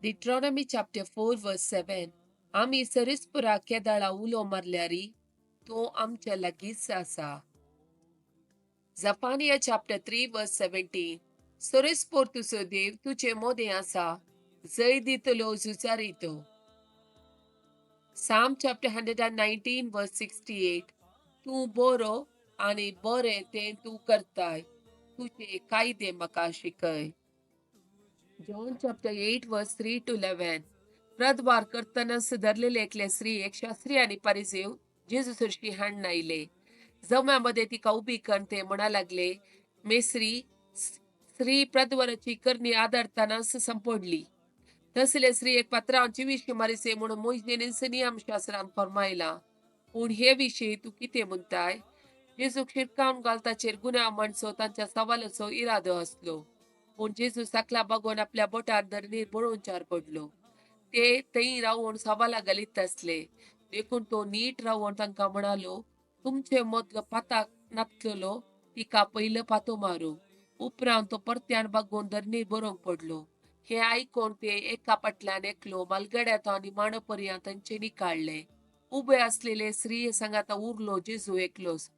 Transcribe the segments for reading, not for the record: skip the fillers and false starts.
Deuteronomy chapter 4 verse 7. आमी सरिस्पुरा केदाळा उलो मारल्यारी तो आमच्या लागींच आसा. Zephaniah chapter 3 verse 17. सरिस्पोर तुजो देव तुजे मोदें आसा, जय दितलो झुजारी तो. Psalm chapter 119 verse 68. तूं बरो आनी बरें तें तूं करताय, तुजे कायदे म्हाका शिकय. John chapter 8 verse 3 to 11. प्रदवार करतना सुदारलेले एकले स्त्री एक शास्त्री आनी पारिजेव जेजू सरशी हाडून आयले. जम्या तिका उबी करून ते म्हणा लागले, मेस्री, स्त्री प्रदवाराची करणी आदारतानाच संपडली. तसले स्त्री एक पत्रांची विशी मारिसे म्हणून मोजणेन नियमशास्त्रान फरमायला, पूण हे विशीं तूं कितें म्हणताय? जेजूक शिरकावन घालताचेर गुन्यांव मांडचो तांच्या सवालाचो इरादो आसलो. पूण जेजू सकला बागोवन आपल्या बोटार धरणीर बरोवंचार पडलो. ते थंय रावून सवाला घालीत आसले. देखून तो नीट रावून तांकां म्हणालो, तुमचे मदलो पाताक नातलेलो तिका पयलो पातो मारूं. उपरांत तो परत्यान बागोवन धरणीर बरोवंक पडलो. हे आयकून ते एका फाटल्यान एकलो मालगड्यातो आनी मांडो पर्यंत तांचे काडले. उबे आसलेले स्त्री सांगाता उरलो जेजू एकलोच.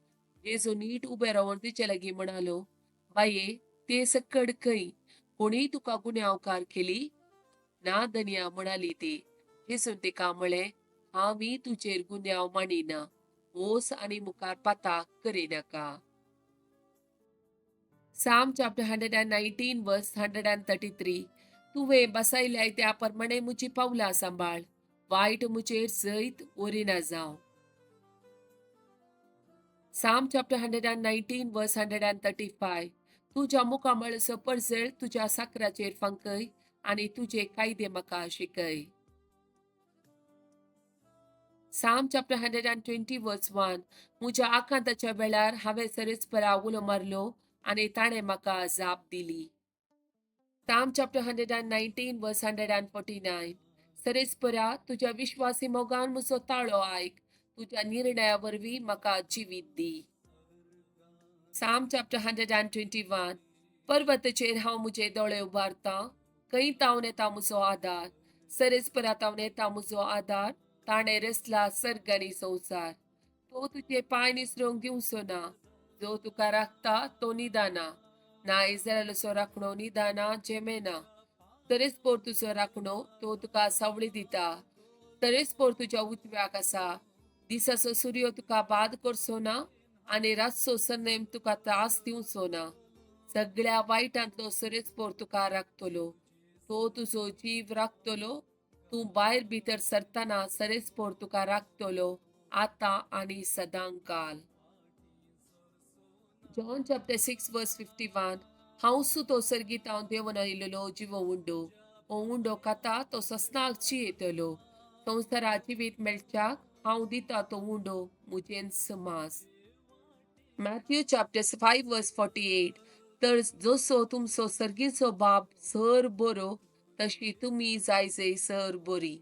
जेजू नीट उबे रावन तिचे लागीं म्हणालो, बाये, ते सकड खंय? कोणीय तुका गुन्यांवकार केली ना धनया, म्हणाली ती. जेजून तिका म्हळें, हांवूय तुजेर गुन्यांव मांडिना, वोस आनी मुखार पाताक करिनाका. Psalm chapter 119 verse 133. तुवें बसयल्याय त्या प्रमाणे म्हजी पावलां सांबाळ, वायट म्हजेर जैत वरिना जावं. Psalm chapter 119 verse 135. तुज्या मुखामळाचो परजळ तुज्या साकराचेर फांकय आनी तुजे कायदे म्हाका शिकय. Psalm chapter 120 verse 1. म्हज्या आकांताच्या वेळार हांवें सरेस्परा उलो मारलो आनी ताणें म्हाका जाप दिली. Psalm chapter 119 verse 149. सरेस्परा, तुज्या विश्वासी मोगान म्हजो ताळो आयक, तुज्या निर्णया वरवीं म्हाका जिवीत दी. Psalm chapter 121. पर्वताचेर हांव म्हजे दोळे उबारतां, खंय तावन येता म्हजो आदार? सरेस्परा तावन येता म्हजो आदार, ताणें रचला सर्ग आनी संवसार. तो तुजे पांय निसरूंक दिवचो ना, जो तुका राखता तो निदाना ना. इस्रायलाचो राखणो निदाना, जेमेना. सरेस्पोर तुजो राखणो, तो तुका सावळी दिता. सरेस्पोर तुज्या उजव्याक आसा. दिसाचो सूर्य तुका बाद करचो ना आनी रातचो सनेम तुका त्रास दिवचो ना. सगळ्या वायटांतलो सरेस्पोर तुका राखतलो, तो तुजो जीव राखतलो. तूं भायर भितर सरतना सरेस्पोर तुका राखतलो, आतां आनी सदांकाल. John chapter 6 verse 51. हांव तो सर्गीतावन देंवन आयिल्लो जिवो उंडो. हो उंडो खाता तो ससनाक जियेतलो. संवसारा जिवीत मेळच्याक हांव दिता तो उंडो म्हजेंच मास. Matthew chapter 5 verse 48. तर जसो तुमचो सर्गीचो बाप सर बरो, तशी तुमी जायजे सर बरी.